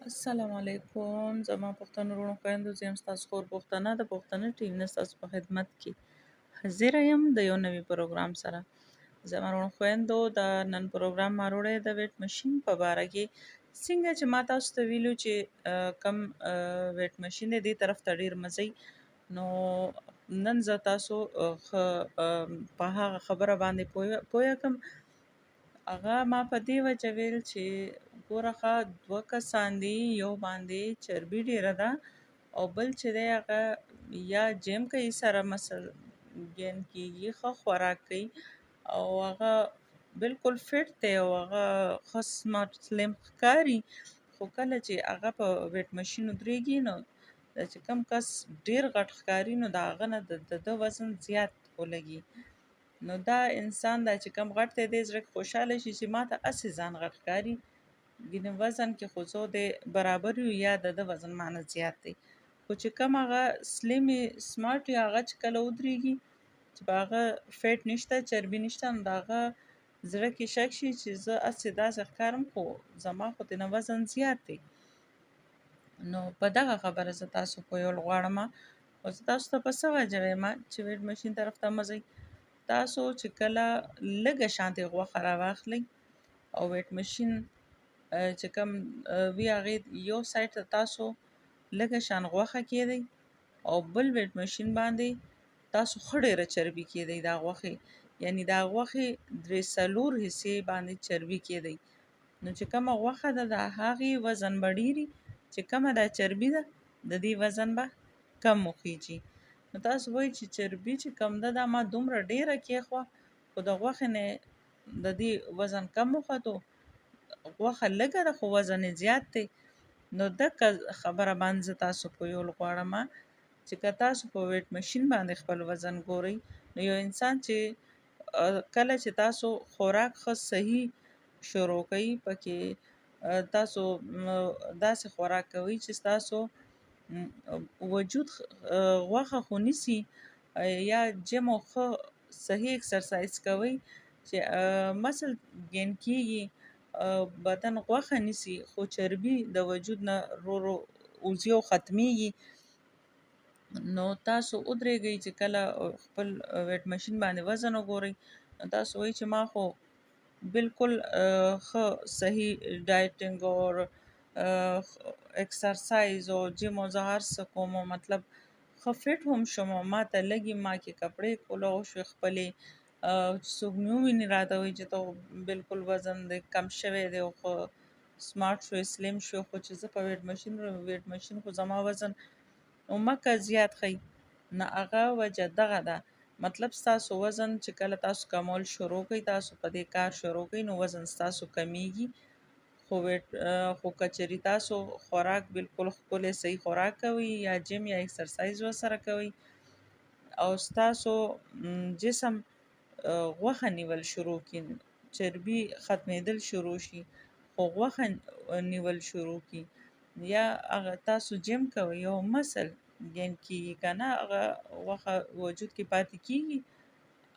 السلام علیکم زما پښتنو وروڼو خویندو، زه یم ستاسو خور پښتنه، د پښتنه ټیم نه ستاسو په خدمت کې حاضره یم د یو نوي پروګرام سره. زما وروڼو خویندو، د نن پروګرام ما وروړی د ویټ ماشین په باره کې. څنګه چې ما تاسو ته ویلو چې کم ویټ ماشین دی، دې طرف ته ډېر مزه. نو نن زه تاسو په هغه خبره باندې پوهه کم. هغه ما په دې وجه ویل چې ګوره ښه، دوه کسان دي، یو باندې چربي ډېره ده او بل چې دی هغه یا جیم کوي سره مسل ګین کیږي، ښه خوراک کوي او هغه بالکل فټ دی او هغه ښه سمارټ سلیم ښکاري. خو کله چې هغه په ویټ ماشین ودرېږي، نو چې کوم کس ډېر غټ ښکاري، نو د هغه نه د ده وزن زیات ولګي. نو دا انسان دا چې کوم غټ دی، دی زړه کې خوشحاله شي چې ما ته هسې ځان غټ ښکاري، ګینه وزن کې خو زه دی برابر یو یا د ده وزن ما نه زیات دی. خو چې کوم هغه سلیم سمارټ وي، هغه چې کله ودرېږي چې په هغه فیټ نشته، چربي نشته، نو د هغه زړه کې شک شي چې زه هسې داسې ښکارم، خو زما خو ترېنه وزن زیات دی. نو په دغه خبره زه تاسو پوهول غواړم. او زه تاسو ته په څه وجه وایم چې ویټ ماشین طرف ته مه ځئ؟ تاسو چې کله لږه شانتې غوښه راواخلئ او ویټ ماشین چې کوم وي، هغې یو سایډ ته تاسو لږه شان غوښه کیدئ او بل ویټ ماشین باندې تاسو ښه ډېره چربي کیدئ. دا غوښې، یعنی دا غوښې درې څلور حصې باندې چربي کیدئ. نو چې کومه غوښه ده، د هغې وزن به ډېري، چې کومه دا چربي ده، د دې وزن به کم وخیږي. نو تاسو وایئ چې چربي چې کم ده، دا ما دومره ډېره کېښوه، خو د غوښې نه د دې وزن کم وختو، غوښه لږه ده خو وزن یې زیات دی. نو دغه خبره باندې زه تاسو پوهول غواړم چې که تاسو په ویټ ماشین باندې خپل وزن ګورئ، نو یو انسان چې کله چې تاسو خوراک ښه صحیح شروع کوئ، پکې تاسو داسې خوراک کوئ چې ستاسو وجود غوښه خو نیسي، یا جیم او ښه صحیح اکسرسایز کوئ چې مسل ګین کیږي، بدن غوښه نیسي، خو چربي د وجود نه ورو ورو وځي او ختمیږي. نو تاسو ودرېږئ چې کله خپل ویټ ماشین باندې وزن وګورئ، نو تاسو وایئ چې ما خو بالکل ښه صحیح ډایټینګ او اکسرسایز او جیم او زه هر څه کوم، مطلب ښه فټ هم شوم، ما ته لګي، ما کې کپړې کولاو شوې خپلې، چې څوک مې وویني راته وایي چې ته بالکل وزن دې کم شوی دی او ښه سمارټ شوې، سلیم شوې. خو چې زه په ویټ ماشین، ویټ ماشین خو زما وزن مکه زیات ښیي. نه، هغه وجه دغه ده. مطلب ستاسو وزن چې کله تاسو کمول شروع کړئ، تاسو په دې کار شروع کړئ، نو وزن ستاسو کمیږي. خو ویټ خو که چېرې تاسو خوراک بالکل ښکلی صحیح خوراک کوئ یا جیم یا اکسرسایز ورسره کوئ او ستاسو جسم غوښه نیول شروع کړي، چربي ختمېدل شروع شي خو غوښه نیول شروع کړي، یا هغه تاسو جیم کوئ او مسل ګین کیږي که نه، هغه غوښه وجود کې پاتې کیږي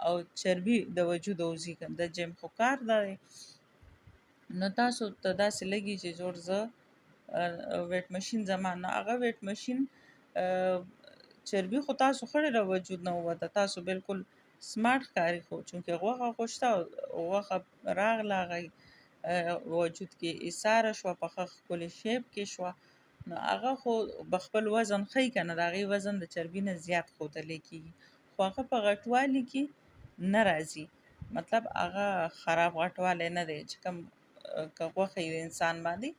او چربي د وجود وځي. د جیم خو کار دا دی. نو تاسو ته داسې لګي چې جوړ زه ویټ ماشین زما نه، هغه ویټ ماشین چربي خو تاسو ښه ډېره وجود نه ووته، تاسو بالکل سمارټ ښکاري، خو چونکې غوښه خو شته، غوښه راغله، هغه وجود کې ایساره شوه، په ښه ښکلي شیپ کې شوه، نو هغه خو به خپل وزن ښیي که نه، د هغې وزن د چربي نه زیات ښودلی کېږي، خو هغه په غټوالي کې نه راځي. مطلب هغه خراب غټوالی نه دی چې کوم که غوښه د انسان باندې،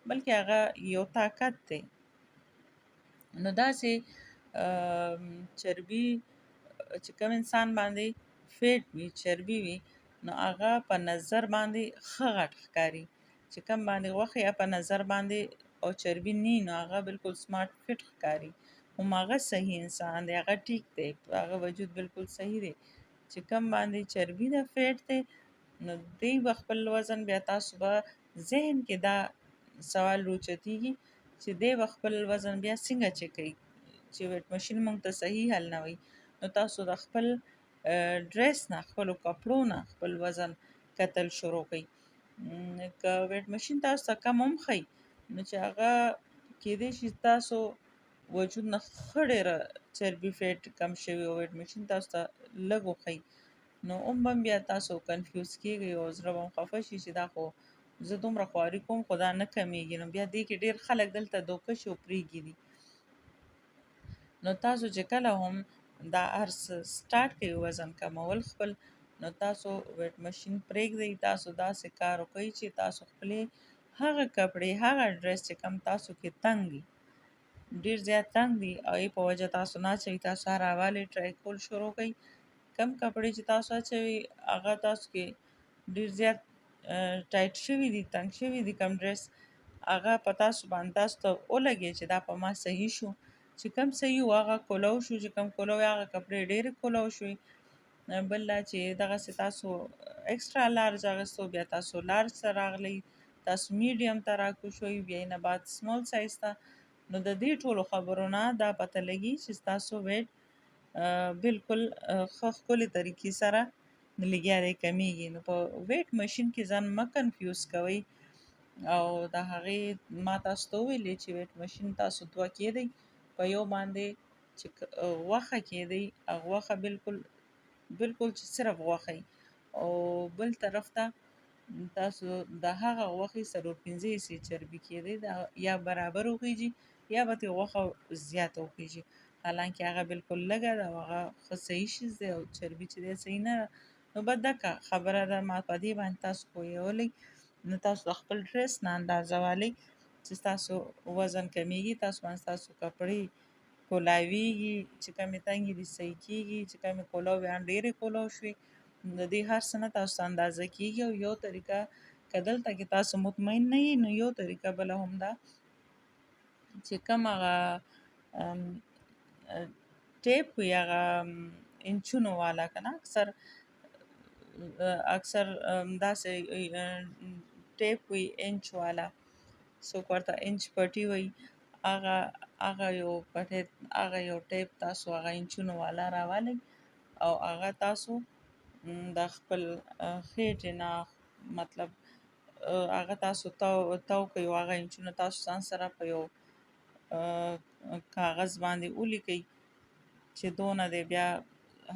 بلکې هغه یو طاقت دی. نو داسې چربي چې کوم انسان باندې فیټ وي، چربي وي، نو هغه په نظر باندې ښه غټ ښکاري. چې کوم باندې غوښه یا په نظر باندې او چربي نی، نو هغه بالکل سمارټ فټ ښکاري، هماغه صحیح انسان دی، هغه ټیک دی، هغه وجود بالکل صحیح دی. چې کوم باندې چربي ده، فیټ دی، نو دی به خپل وزن بیا تاسو به ذهن کې دا سوال روچتیږي چې دی به خپل وزن بیا څنګه چک کوي چې ویټ ماشین مونږ ته صحیح حل نه وي. نو تاسو د خپل ډریس نه، خپلو کپړو نه خپل وزن کتل شروع کړئ. که ویټ ماشین تاسو ته کم هم ښیي، نو چې هغه کېدای شي تاسو وجود نه ښه ډېره چربي فیټ کم شوي او ویټ مشین تاسو ته لږ وښیي، نو هم به بیا تاسو کنفیوز کیږئ او زړه به هم خفه شي چې دا خو زه دومره خواري کوم خو دا نه کمیږي. نو بیا دې کې ډېر خلک دلته دوکه شي او پرېږدي. نو تاسو چې کله هم دا هر څه سټارټ کوئ وزن کمول خپل، نو تاسو ویټ مشین پرېږدئ. تاسو داسې کار وکړئ چې تاسو خپلې هغه کپړې، هغه ډریس چې کوم تاسو کې تنګ دي، ډېر زیات تنګ دي او یې په وجه تاسو نه اچوي، تاسو هر حوالې ټرای کول شروع کړئ. کم کپړې چې تاسو اچوي هغه تاسو کې ډېر زیات ټایټ شوي دي، تنګ شوي دي، کم ډریس هغه په تاسو باندې تاسو ته ولګي چې دا په ما صحیح شو، چې کم صحیح و هغه کولو شو، چې کم کولو وي هغه کپړې ډېرې کولو شوې. بل دا چې دغسې تاسو ایکسټرا لارج اخیستو، بیا تاسو لارج ته راغلئ، تاسو میډیم ته راکوز شوئ، بیا یې نه بعد سمال سایز ته. نو د دې ټولو خبرو نه دا پته لګي چې ستاسو ویټ بالکل ښه ښکلې طریقې سره لګیا دی کمیږي. نو په ویټ مشین کې ځان مه کنفیوز کوئ. او د هغې ما تاسو ته وویلې چې ویټ مشین تاسو دوه کیدئ، په یو باندې چې غوښه کیدئ، غوښه بالکل بالکل چې صرف غوښه وي، او بل طرف ته تاسو د هغه غوښې څلور پنځه حصې چربي کیدئ، دا یا برابر وخیژي یا به ترې غوښه زیاته وخیژي، حالانکه هغه بالکل لږه ده او هغه ښه صحیح شیز دی او چربي چې دی صحیح نه ده. نو بس دغه خبره ده، ما په دې باندې تاسو پوهولئ. نو تاسو د خپل ډریس نه اندازه والئ چې ستاسو وزن کمیږي، تاسو باندې ستاسو کپړې کولاویږي، چې کمې تنګې دي صحیح کیږي، چې کمې کولاو وي هغه ډېرې کولاو شوې. د دې هر څه نه تاسو ته اندازه کیږي. او یو طریقه که دلته کې تاسو مطمئن نه یئ، نو یو طریقه بله هم ده چې کوم هغه ټیپ وي، هغه انچونو والا که نه، اکثر داسې ټیپ وي انچ والا، څوک ورته انچ پټي وایي، هغه یو پټی، هغه یو ټیپ تاسو هغه انچونو والا راولئ او هغه تاسو د خپل خېټې نه مطلب هغه تاسو تاو کړئ او هغه انچونه تاسو ځان سره په یو کاغذ باندې ولیکئ چې دونه دی، بیا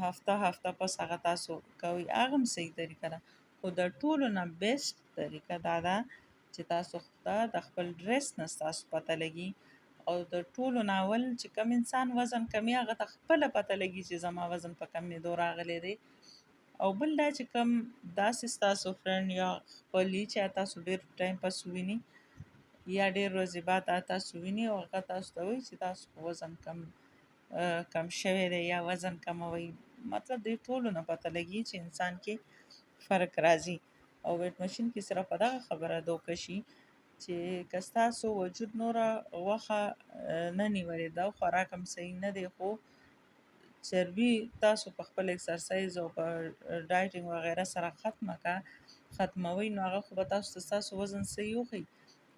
هفته هفته پس هغه تاسو کوئ. هغه هم صحیح طریقه ده، خو د ټولو نه بیسټ طریقه دا ده چې تاسو ته د خپل ډریس نه ستاسو پته لګي. او د ټولو نه اول چې کوم انسان وزن کموي هغه ته خپله پته لګي چې زما وزن په کمېدو راغلی دی. او بل دا چې کوم داسې ستاسو فرینډ یا خپل وي چې تاسو ډېر ټایم پس وویني یا ډېر ورځې بعد تاسو ویني او هغه تاسو ته وایي چې تاسو وزن کم شوی دی یا وزن کموئ، مطلب دې ټولو نه پته لګي چې انسان کې فرق راځي. او ویټ مشین کې صرف په دغه خبره دوکه شي چې که ستاسو وجود نوره غوښه نه نیولې ده، خوراک هم صحیح نه دی، خو چربي تاسو په خپل اکسرسایز او په ډایټینګ وغیره سره ختمه کا ختموئ، نو هغه خو به تاسو ته ستاسو وزن صحیح وښیي،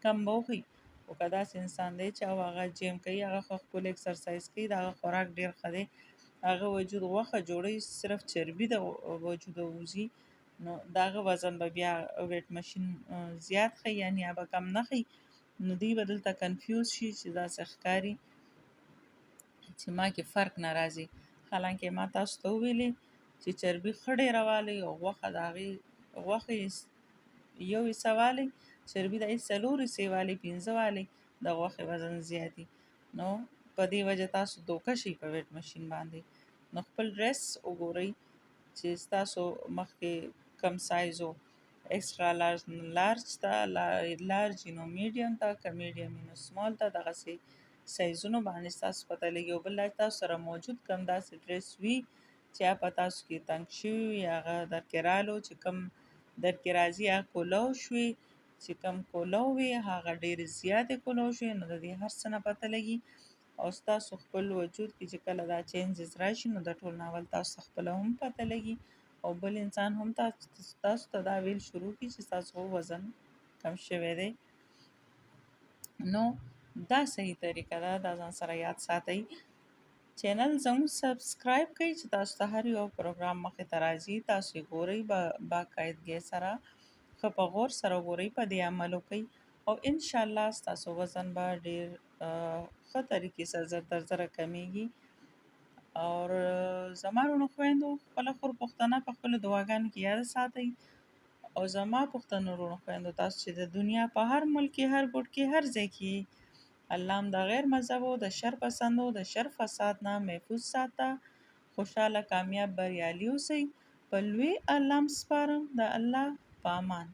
کم به وښیي. خو که داسې انسان دی چې او هغه جیم کوي، هغه خو خپل اکسرسایز کوي، د هغه خوراک ډېر ښه دی، هغه وجود غوښه جوړوي، صرف چربي د وجوده وځي، نو د هغه وزن به بیا ویټ مشین زیات ښیي، یعنې هغه به کم نه ښیي. نو دوی به دلته کنفیوز شي چې داسې ښکاري چې ما کې فرق نه راځي، حالانکه ما تاسو ته وویلې چې چربي ښه ډېره والئ او غوښه د هغې غوښې یو حصه والئ، چربي د هغې څلور حصې والئ، پنځه والئ، د غوښې وزن زیات وي. نو په دې وجه تاسو دوکه شئ په ویټ مشین باندې. نو خپل ډریس وګورئ چې ستاسو مخکې کم سایز و، ایکسټرا لارج لارج ته، لارج نو میډیم ته، که میډیم نو سمال ته، دغسې سایزونو باندې ستاسو پته لګي. او بل دا چې تاسو سره موجود کم داسې ډریس وي چې هغه په تاسو کې تنګ شوي وي، هغه درکې رالو چې کم درکې راځي هغه کولاو شوي، چې کم کولاو وي هغه ډېرې زیاتې کولاو شوي، نو د دې هر څه نه پته لګي. او ستاسو خپل وجود کې چې کله دا چینجز راشي نو د ټول نه اول تاسو ته خپله هم پته لګي او بل انسان هم تاسو ته دا ویل شروع کړي چې ستاسو وزن کم شوی دی. نو دا صحیح طریقه ده، دا ځان سره یاد ساتئ. چینل زموږ سبسکرایب کړئ چې تاسو ته هر یو پروګرام مخې ته راځي، تاسو یې ګورئ باقاعدګۍ سره، ښه په غور سره وګورئ، په دې عمل وکړئ. او ان شاء الله ستاسو وزن به ډیر ښه طریقې سره زر تر زره کمیږي. او زما وروڼو خویندو، خپله خور پښتنه په خپلو دعاګانو کې یاد ساتئ. او زما پښتنو وروڼو خویندو، تاسو چې د دنیا په هر ملک کې، هر ګوټ کې، هر ځای کې، الله هم د غیر مذهبو، د شر پسندو، د شر فساد نه محفوظ ساته. خوشحاله، کامیاب، بریالي اوسئ. په لوی الله مو سپارم، د الله په امان.